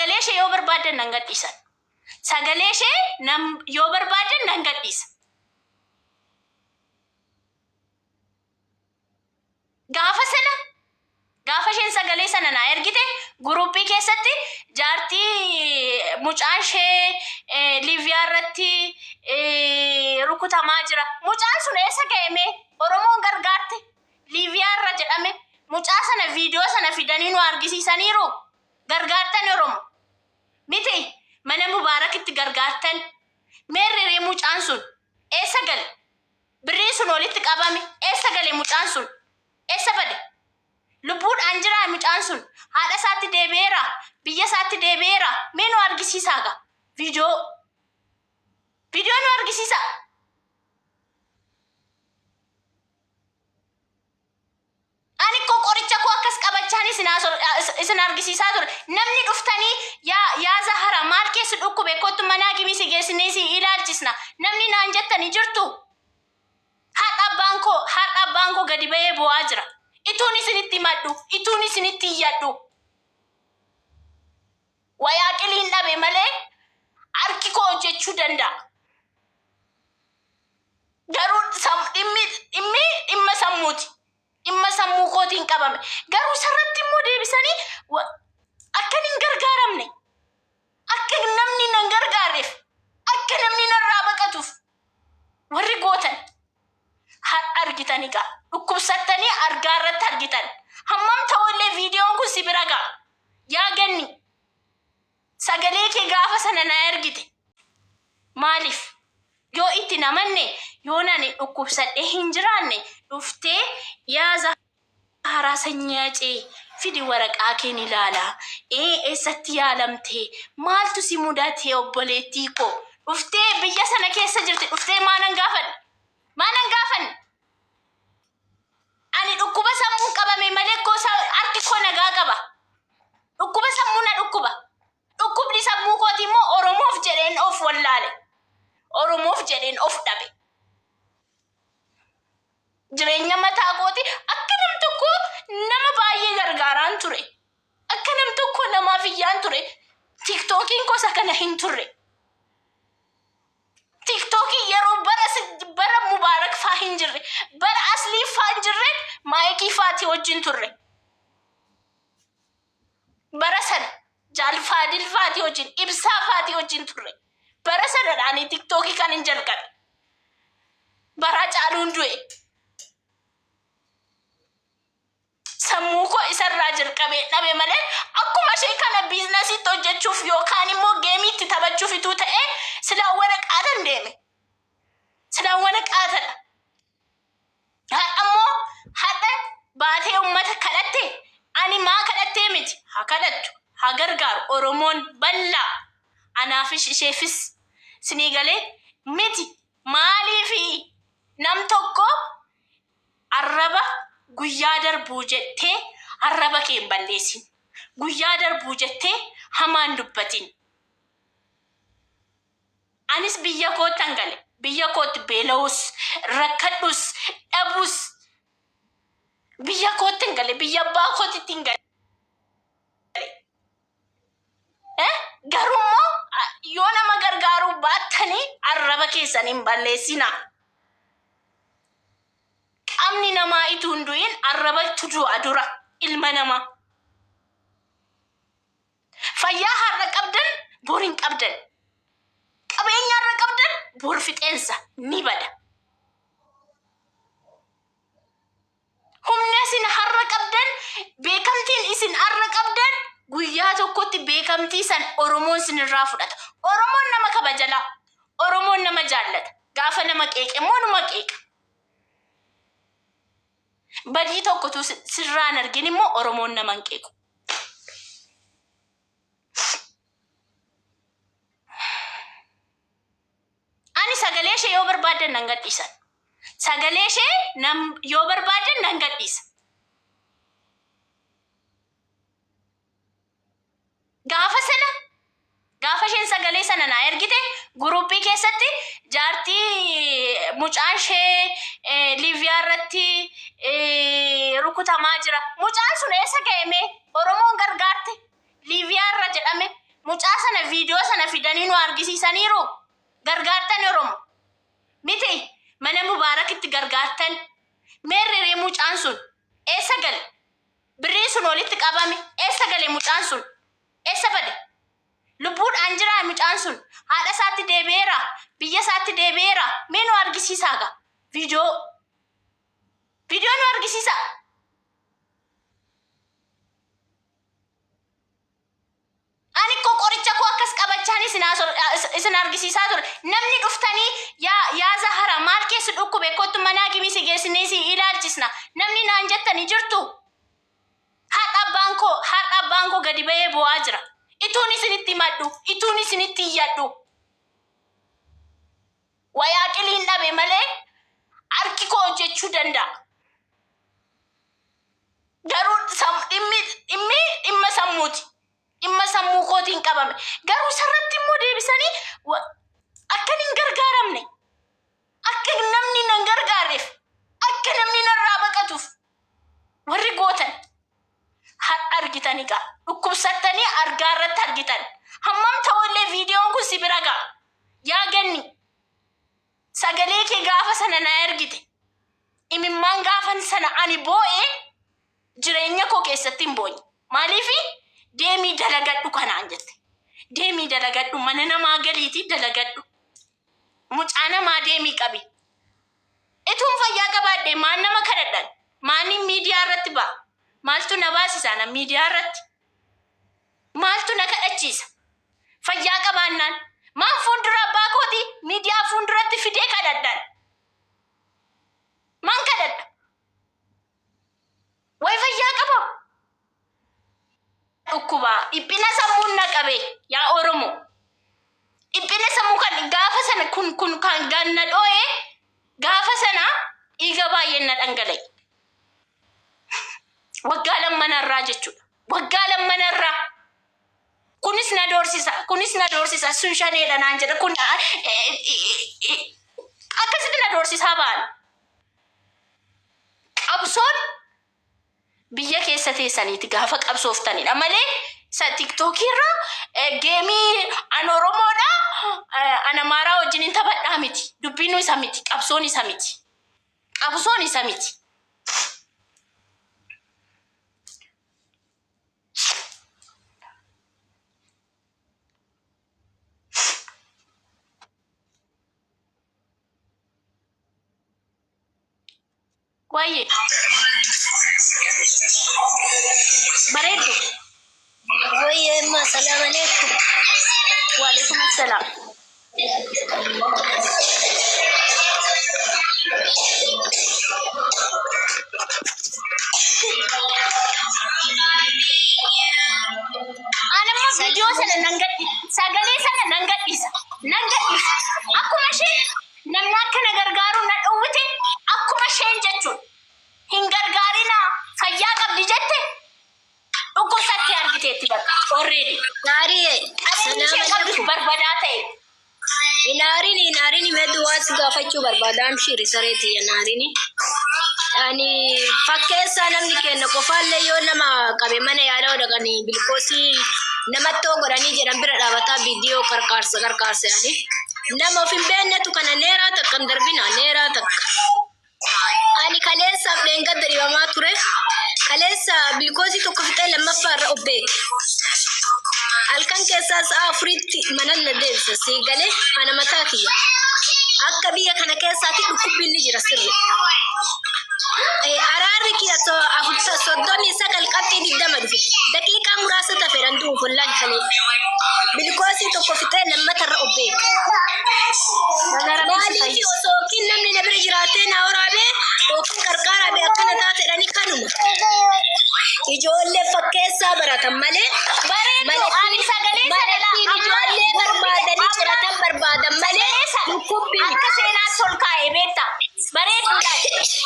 Sagalee ishee yoo barbaaddan nan gadhiisan. Sagalee ishee nan yoo barbaaddan nan gadhiisa. Gaafa sana gaafa isheen sagalee sana naa ergite guruppii keessatti jaartii mucaan ishee Liiviyaa irratti rukutamaa jira. Mucaan sun eessa ga'e mee? Oromoon gargaarte Liiviyaa irra jedhame. Mucaa sana viidiyoo sana fidanii nu argisiisaniiru. Gargaartan Oromo. Miti mana Mubaarakitti gargaartan. Meerre mucaan sun eessa gale? Birriin sun walitti qabame eessa gale mucaan sun? Eessa bade? Lubbuudhaan jiraa mucaan sun? Haadha isaatti deebi'eera? Biyya isaatti deebi'eera? Mee nu argisiisaa gaa? Viidiyoo. Viidiyoo nu argisiisaa. Ani koo qoricha koo akkas qabachaan isin isin argisiisaa ture. Namni dhuftanii yaa yaa Zahara maal keessi dhukkube kottu manaa gimii si geessinee si ilaalchisna. Namni naan jettanii jirtu. Har'a abbaan koo har'a abbaan koo gadi ba'ee boo'aa jira. Ituun isinitti himadhu, ituun isinitti iyyadhu. Wayaa qiliin dhabe malee harki koo hojjechuu danda'a. Garuu dhimmi dhimmi dhimma sammuuti. Dhimma sammuu kootiin qabame. Garuu isarratti immoo deebisanii akkan hin gargaaramne, akka namni nan gargaarreef, akka namni narraa baqatuuf warri gootan har'a argitanii gaa dhukkubsattanii argaa irratti argitan. Hammam ta'ullee viidiyoon kun si bira ga'a. Yaa Ganni, sagalee kee gaafa sana na ergite. Maaliif? Yoo itti hin amanne, yoon ani dhukkubsadhee hin jiraanne, dhuftee yaa Zahaaraa sanyii Hacee, fidi waraqaa keen ilaala. Ee eessatti yaalamte? Maaltu si mudate obboleettii koo? Dhuftee biyya sana keessa jirti dhuftee maa nan gaafanne? Maa nan gaafanne? Ani dhukkuba sammuun qabame malee koo harki koo nagaa qaba. Dhukkuba sammuu na dhukkuba. Dhukkubni sammuu kooti immoo Oromoof jedheen of wallaale. Oromoof jedheen of dhabe. Jireenya mataa kooti akka nam tokko nama baay'ee gargaaraan ture. Akka nam tokko namaaf iyyaan ture. Tiktookiin kosa kana hin turre. Tiktookii yeroo bara bara Mubaarak faa hin jirre, bara Aslii faa hin jirre, maayikii faatii wajjin turre. Bara sana Jaal Faadil faatii wajjin, Ibsaa faatii wajjin turre. Bara sanadha ani tiktookii kan hin jalqabe. Bara Caaluun du'e. Sammuu koo isarraa jalqabee dhabe malee akkuma ishee kana biiznasiitti hojjechuuf yookaan immoo geemiitti taphachuuf ituu ta'ee silaa waraqaatan deeme. Silaa waraqaatadha. Har'a immoo har'a baatee uummata kadhatte ani maa kadhattee miti haa kadhattu haa gargaaru Oromoon bal'aa anaafis isheefis sinii galee miti maaliifi nam tokko Arraba guyyaa darbuu jettee arraba kee hin balleessin. Guyyaa darbuu jettee hamaa hin dubbatin. Anis biyya koottan gale. Biyya kootti beela'us, rakkadhus, dhabus biyya kootti hin gale. Biyya abbaa kootitti hin gale. Eh? Garuu immoo yoo nama gargaaruu baattanii arraba keessan hin balleessinaa. Qaamni namaa ituu hin du'in arrabatu du'a dura ilma namaa. Fayyaa har'a qabdan bor hin qabdan. Qabeenya har'a qabdan bor fixeensa ni bada. Humna isin har'a qabdan, beekamtiin isin har'a qabdan guyyaa tokkotti beekamtii san Oromoon isinirraa fudhata. Oromoon nama kabajalaa. Oromoon nama jaallata. Gaafa nama qeeqe immoo numa qeeqa. Badii tokkotu sirraa hin argin immoo Oromoon nama hin qeequ. Ani sagalee ishee yoo barbaaddan nan gadhiisan. Sagalee ishee nan yoo barbaaddan nan gadhiisa. Gaafa sana gaafa isheen sagalee sana naa ergite guruppii keessatti jaartii mucaan ishee Liiviyaa irratti rukutamaa jira. Mucaan sun eessa ga'e mee? Oromoon gargaarte Liiviyaa irra jedhame. Mucaa sana viidiyoo sana fidanii nu argisiisaniiru. Gargaartan Oromo. Miti mana Mubaarakitti gargaartan. Meerreree mucaan sun eessa gale? Birrii sun walitti qabame eessa gale mucaan sun? Eessa bade? Lubbuudhaan jiraa mucaan sun? Haadha isaatti deebi'eera? Biyya isaatti deebi'eera? Mee nu argisiisaa gaa? Viidiyoo. Viidiyoo nu argisiisaa. Ani koo qoricha koo akkas qabachaan isin isin argisiisaa ture. Namni dhuftanii yaa yaa Zahara maal keessa dhukkube kottu mana hakimii si geessinee si ilaalchisna. Namni naan jettanii jirtu. Har'a abbaan koo har'a abbaan koo gadi ba'ee boo'aa jira. Ituun isinitti himadhu, ituun isinitti iyyadhu. Wayaa qiliin dhabe malee harki koo hojjechuu danda'a. Garuu dhimmi dhimmi dhimma sammuuti. Dhimma sammuu kootiin qabame. Garuu isarratti immoo deebisanii akkan hin gargaaramne, akka namni nan gargaarreef, akka namni narraa baqatuuf warri gootan har'a argitanii gaa dhukkubsattanii argaa irratti argitan. Hammam ta'ullee viidiyoon kun si bira ga'a. Yaa Ganni, sagalee kee gaafa sana na ergite. Imimmaan gaafan sana ani boo'e jireenya koo keessatti hin boonye. Maaliifi deemii dalagadhu kanaan jette. Deemii dalagadhu mana namaa galiitii dalagadhu. Mucaa namaa deemii qabi. Ituun fayyaa qabaadhe maan nama kadhadhan? Maaniin miidiyaa irratti ba'a? Maaltu na baasisa na miidiyaa irratti? Maaltu na kadhachiisa? Fayyaa qabaannaan. Maan fuuldura abbaa kootii miidiyaa fuulduratti fidee kadhadhan? Maan kadhadha? Way fayyaa qaba. Dhukkubaa dhiphina sammuun na qabe yaa Oromoo. Dhiphina sammuu kan gaafa sana kun kun kan ganna dhoo'e gaafa sana dhiiga baay'een na dhangala'e. Waggaa lammanarraa jechuudha. Waggaa lammanarraa. Kunis na doorsisa, kunis na doorsisa, sun shaneedha naan jedha, kun akkasitti na doorsisaa ba'an. Qabsoon biyya keessa teessaniiti gaafa qabsooftanidha malee isa tiktookii irraa geemii an Oromoodha an Amaaraa wajjin hin taphadhaa miti. Dubbiin isa miti, qabsoon isa miti. Qabsoon isa miti. Waayee. Bareeddu. Wayye Emma, salam alaikum. Waalaikum assalaam. Ani immoo viidiyoo sana nan gadhi sagalee sana nan gadhiisa nan gadhiisa akkuma isheen namni akka na gargaaru na dhowwite akkuma isheen jechuun hin gargaarinaa fayyaa qabdi jette dhukkubsattee argiteetti bakka already. Naariye, Qabeenyi salam isheen qabdus alaikum. barbadaa ta'e. Naarini, naarini meetu waa si gaafachuu barbaada amshiiri sareeti naarini. Ani fakkeessaa namni kenna qofaallee yoo nama qabe mana yaalaa dhaqanii bilkoosii namatti hoo godhanii jedhan bira dhaabataa viidiyoo qarqaarsa qarqaarsa jedhanii. Nama of hin beeknetu kana neeraa takka hin darbina neeraa takka. Ani kaleessaaf dheengadda dhibamaa ture. Kaleessa bilkoosii tokko fixee lammaffaa irra of beeke. Halkan keessaa sa'a afuritti mana na deebisa. Sii galee ana mataa kiyya. Akka biyya kana keessaatti dhukkubbiin ni jira sirri. Araarri kiyya 39 qabxii 20 dhufe. Daqiiqaa muraasa tafeedhaan du'uuf wallaahi kalee. Bilkoosii tokko fixee lammata irra of beeke. Baga Rabbi si Maaliif fayyise. osoo yookiin namni na bira jiraatee na waraabee yookiin qarqaaraabe akkana taateedhani kanuma. Ijoollee fakkeessaa baratan malee Bareeddu ani sagalee sana laa malattiin amma ijoollee barbaadanii amma ciratan barbaadan malee sagalee sana dhukkubbii akka seenaatti ol kaa'e beektaa. Bareedduudha.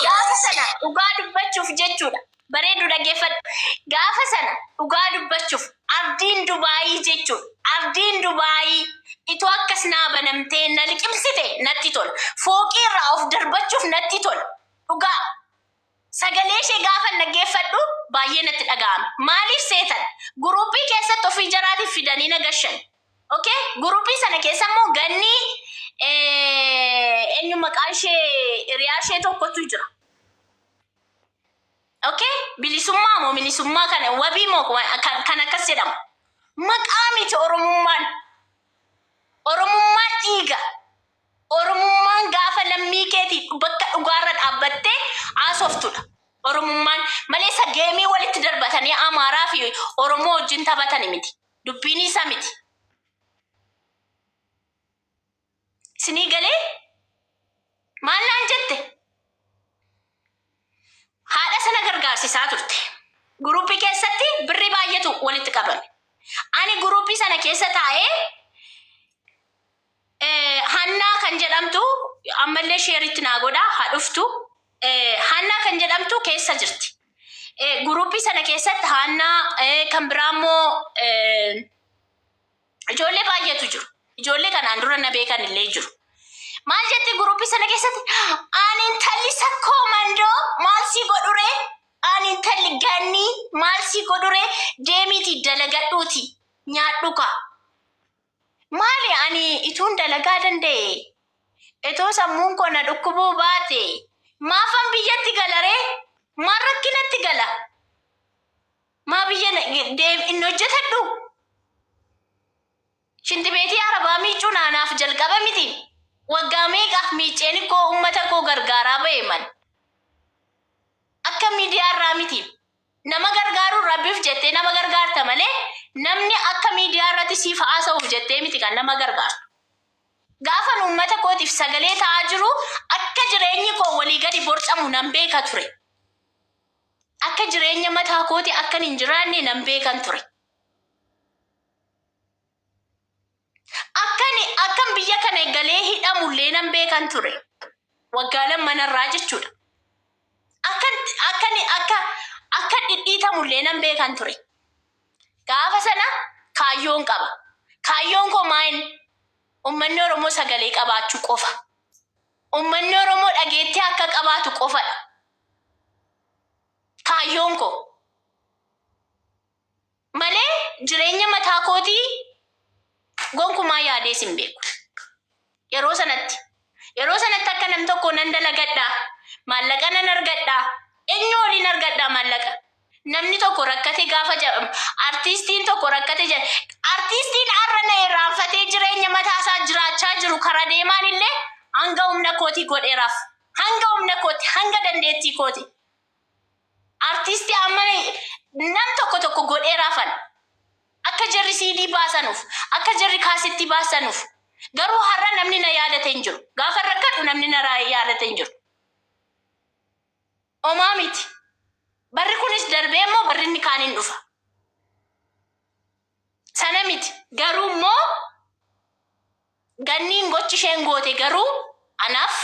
Gaafa sana dhugaa dubbachuuf jechuudha. Bareeddu dhaggeeffadhu. Gaafa sana dhugaa dubbachuuf ardiin Dubaayii jechuudha. Ardiin Dubaayii itoo akkas naa banamtee na liqimsite natti tola. Fooqii irraa of darbachuuf natti tola. Dhugaa. Sagalee ishee gaafan dhaggeeffadhu Baay'ee natti dhaga'ame. Maaliif seetan? Guruppii keessatti ofii jaraatiif fidanii na gashan. Okay? Guruppii sana keessa immoo ganni eenyu maqaan ishee hiriyaa ishee tokkotu jira. Okay? Bilisummaa moo bilisummaa kana wabii moo kan akkas jedhamu. Maqaa miti Oromummaan. Oromummaan dhiiga. Oromummaan gaafa lammii keetii bakka dhugaarra dhaabbattee haasoftudha. Oromummaan malee isa geemii walitti darbatanii Amaaraa fi Oromoo wajjin taphatani miti. Dubbiin isa miti. Isinii galee maal naan jette? Haadha sana gargaarsisaa turte. Guruppii keessatti birri baay'eetu walitti qabame. Ani guruppii sana keessa taa'ee Hannaa kan jedhamtu ammallee sheeritti naa godha haa dhuftu. Hannaa kan jedhamtu keessa jirti. Guruppii sana keessatti Hannaa kan biraa immoo ijoollee baay'eetu jiru. Ijoollee kanaan dura na beekan illee jiru. Maal jetti guruppii sana keessatti? Ani intalli sakkoo mandoo maal si godhure? Ani intalli gannii maal si godhure? Deemiiti dalagadhuuti nyaadhu kaa. Maali ani ituun dalagaa danda'e? Itoo sammuun koo na dhukkubuu baate maafan biyyatti galaree? Maal rakkinatti gala? Maa biyya hin hojjetadhu? Shintibeetii arabaa miicuun anaaf jalqaba miti. Waggaa meeqaaf miicceen koo uummata koo gargaaraa ba'e man. Akka miidiyaa irraa miti. Nama gargaaruun rabbiif jettee nama gargaarta malee namni akka miidiyaa irratti siif haasa'uuf jettee miti kan nama gargaartu. Gaafan uummata kootiif sagalee ta'aa jiru akka jireenyi koo walii gadi borcamu nan beeka ture. Akka jireenya mataa kooti akkan hin jiraanne nan beekan ture. Akkan biyya kana galee hidhamullee nan beekan ture. Waggaa lamanarraa jechuudha. Akkan akkan akka akka dhidhiitamullee nan beekan ture. Gaafa sana kaayyoon qaba. Kaayyoon koo maal? Uummanni Oromoo sagalee qabaachuu qofa. Uummanni Oromoo dhageettii akka qabaatu qofadha. Kaayyoon koo. Malee jireenya mataa kootii gonkumaa yaadees hin beeku. Yeroo sanatti. Yeroo sanatti akka nam tokko nan dalagadhaa. Maallaqa nan argadhaa. Eenyu waliin argadhaa maallaqa? Namni tokko rakkate gaafa jedhamu, artiistiin tokko rakkate jedha. Artiistiin har'a na irraanfatee jireenya mataa isaa jiraachaa jiru karaa deemaan illee hanga humna kootii godheeraaf. Hanga humna kooti, hanga dandeettii kooti. Artiistii amma nam tokko tokko godheeraafan. Akka jarri CD baasanuuf, akka jarri kaasitti baasanuuf. Garuu har'a namni na yaadate hin jiru. Gaafa rakkadhu namni na yaadate hin jiru. Omaa miti. Barri kunis darbee immoo barri inni kaan hin dhufa. Sana miti. Garuu immoo ganniin gochi isheen goote garuu anaaf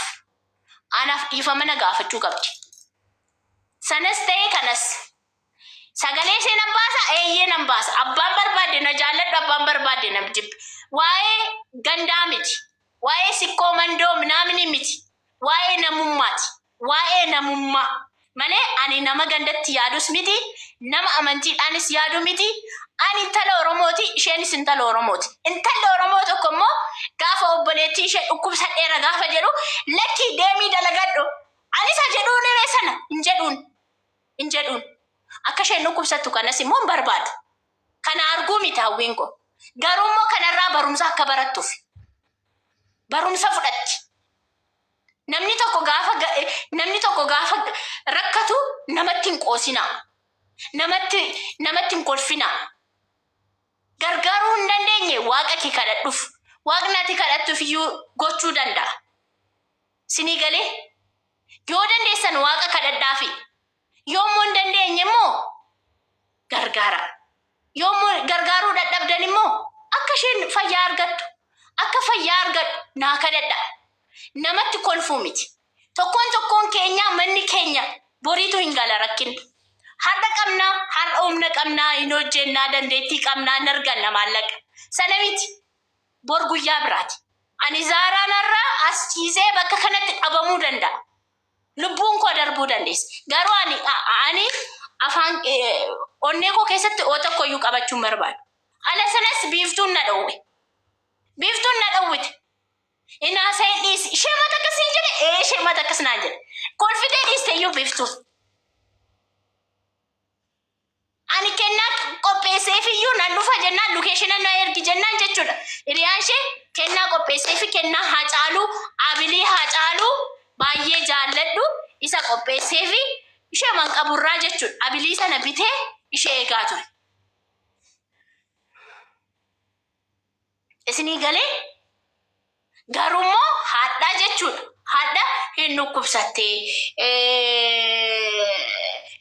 dhiifama na gaafachuu qabdi. Sanas ta'ee kanas. Sagalee ishee nan baasa, eeyyee nan baasa. Abbaan barbaade na jaalladhu, abbaan barbaade na jibbe. Waa'ee gandaa miti. Waa'ee sikkoo mandoo minaamini miti. Waa'ee namummaati. Waa'ee namummaa. Malee ani nama gandatti yaadus miti, nama amantiidhaanis yaadu miti. Ani intala Oromooti, isheenis intala Oromooti. Intalli Oromoo tokko immoo gaafa obboleettii ishee dhukkubsadheera gaafa jedhu lakkii deemii dalagadhu. Anis ha jedhuun hiree sana hin jedhuun. Hin jedhuun. Akka isheen dhukkubsattu kanas immoo hin barbaadu. Kana arguu miti hawwiin koo. Garuu immoo kanarraa barumsa akka barattuuf. Barumsa fudhatti. Namni tokko gaafa namni tokko gaafa rakkatu namatti hin qoosinaa. Namatti hin kolfinaa. Gargaaruu hin dandeenye waaqa kee kadhadhuuf. Waaqni ati kadhattuuf iyyuu gochuu danda'a. Sinii galee yoo dandeessan waaqa kadhadhaafi. Yoo immoo hin dandeenye immoo gargaara. Yoo immoo gargaaruu dadhabdan immoo akka isheen fayyaa argattu, akka fayyaa argadhu naa kadhadhaa. Namatti kolfuu miti. Tokkoon tokkoon keenya manni keenya boriitu hin gala rakkinni. Har'a qabnaa, har'a humna qabnaa, hin hojjennaa, dandeettii qabnaa, hin arganna maallaqa. Sana miti. Bor guyyaa biraati. Ani Zaaraan har'a as ciisee bakka kanatti dhabamuu danda'a. Lubbuun koo darbuu dandeessi. Garuu ani Afaan onnee koo keessatti oo tokko iyyuu qabachuu hin barbaadu. Ala sanas biiftuun na dhowwe. Biiftuun na dhowwite. Hin haasa'in dhiisi. Ishee mata akkas siin jedhe? Ee ishee mata akkas naan jedhe. Kolfitee dhiiste iyyuu biiftuun. Ani kennaa qopheesseefiyyuu nan dhufa jennaan lokeeshina na ergi jennaan jechuudha. Hiriyaan ishee kennaa qopheesseefi kennaa Haacaaluu Abilii Haacaaluu baay'ee jaalladhu isa qopheesseefi ishee man qaburraa jechuudha. Abilii sana bitee ishee eegaa ture. Isinii galee? Garuu immoo hadha jechuudha. Hadha hin dhukkubsatte.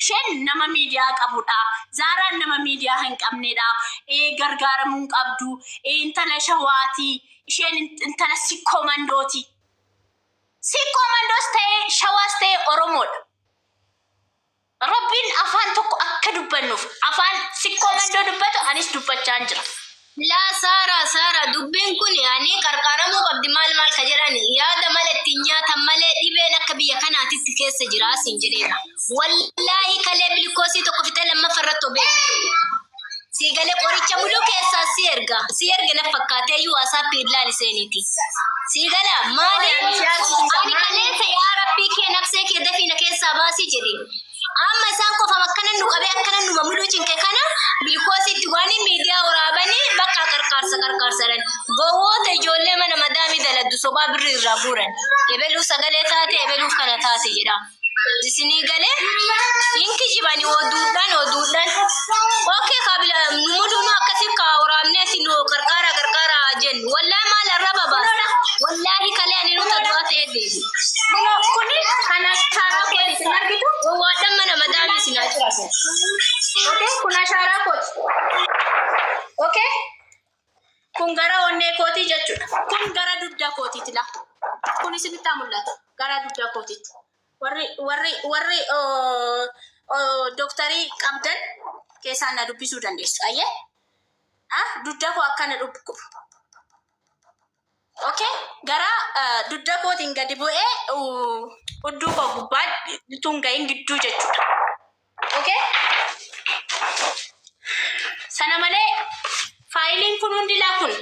Isheen nama miidiyaa qabudha. Zaaraan nama miidiyaa hin qabnedha. Gargaaramuu hin qabdu. Intala shawaati. Isheen intala sikkoo mandooti. Sikkoo mandoos ta'ee shawaas ta'ee Oromoodha. Rabbiin afaan tokko akka dubbannuuf afaan sikkoo mandoo dubbatu anis dubbachaan jira. Laa Saaraa Saaraa dubbiin kun ani qarqaaramuu qabdi maal maal ka jedhan yaada mala ittiin nyaatan malee dhibeen akka biyya kanaatitti keessa jira siin jedheera. Wallaahi kalee bilikoosii tokko fixee lammaffaa irratti obee. Sii galee qoricha muluu keessaa si erga. Si erge na fakkaatee iyyuu waasaappi ilaali seeniiti. Sii gala maali? Ani kaleessa yaa rabbii kee nafsee kee dafii na keessaa baasii jedhe. Amma isaan qofam akkana nu qabee akkana numa muluu cinqe kana bilkoositti waan miidiyaa waraabanii bakka qarqaarsa qarqaarsadhan. Gowwoota ijoollee mana madaamii daladdu sobaa birrii irraa guuran. Ebeluu sagalee taate ebeluuf kana taate jedha. Isinii galee hin kijibani oduudhaan oduudhaan. Okkee kabila nu mudunu akkasi ka waraabneeti nu qarqaara qarqaara jennu. Wallaahi maal arraba baasta. Wallaahi kalee ani nuta du'aa ta'ee deebi. Kunoo kuni kan ashaaraa kooti isin argitu. Gowwaadhaan mana madaamii isin haa jiraatu. Okay, kun ashaaraa kooti. Okay. Kun gara onnee kootii jechuudha. Kun gara dugda kootiiti la. Kun isinitti haa mul'atu. Gara dugda kootiiti. Warri warri warri dooktarii qabdan keessaan na dubbisuu dandeessu. Ayyee? Ah, dugda koo akkana dhukkuba. Okay? Gara dugda kootiin gadi bu'ee hudduu koo gubbaa tun gahin gidduu jechuudha. Okay? Sana malee faayiliin kun hundi laa kun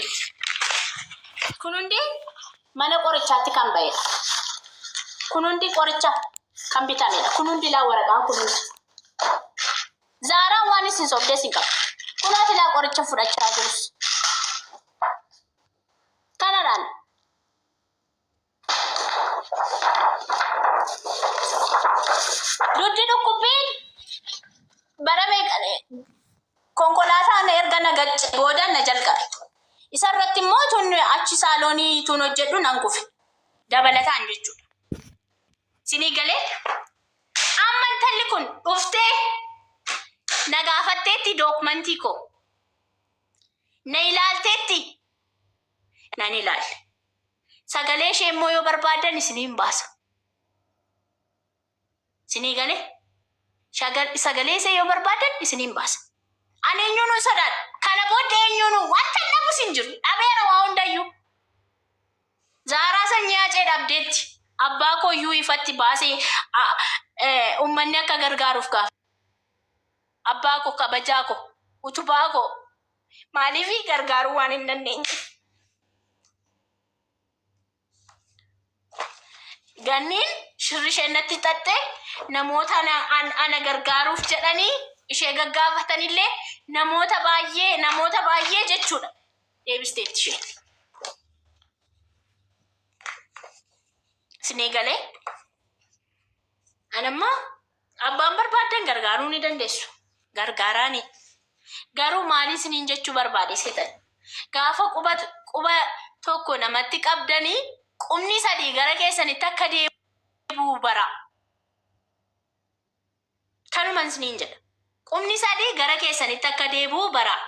kun hundi mana qorichaatti kan ba'edha. Kun hundi qoricha kan bitamedha. Kun hundi laa waraqaan kun hundi. Zaaraan waan isin sobdees hin qabu. Kunooti laa qoricha fudhachaa jirus. Kanadhaan Dugdi dhukkubbiin bara meeqa konkolaataan erga na gacce booda na jalqabe. Isa irratti immoo tun achi saaloonii tun hojjedhu nan kufe. Dabalataan jechuudha. Sinii galee amma intalli kun dhuftee na gaafatteetti dookumantii koo. Na ilaalteetti nan ilaalle. Sagalee ishee immoo yoo barbaaddan isiniin baasa. Isinii galee? Sagalee ishee yoo barbaaddan isiniin baasa. Ani eenyuun hin sodaadhu. Kana booddee eenyuun wanta hin dhabus hin jiru. Dhabeera waa hundayyuu. Zaaraa sanyii Hacee dhabdeetti. Abbaa koo iyyuu ifatti baasee uummanni akka gargaaruuf gaafa. Abbaa koo kabajaa koo utubaa koo maaliif gargaaruu waan hin dandeenyeef. Ganniin shirri isheen natti xaxxe namoota ana, an- ana gargaaruuf jedhanii ishee gaggaafatanillee namoota baay'ee namoota baay'ee jechuudha deebisteetti isheen. Isinii galee? Anammoo abbaan barbaaddan gargaaruu ni dandeessu. Gargaaraani. Garuu maalii isiniin jechuu barbaade seetan? Gaafa quba quba tokko namatti qabdanii qubni sadii gara keessanitti akka deebi'u baraa. Kanuman isiniin jedha. Qubni sadii gara keessanitti akka deebi'u baraa.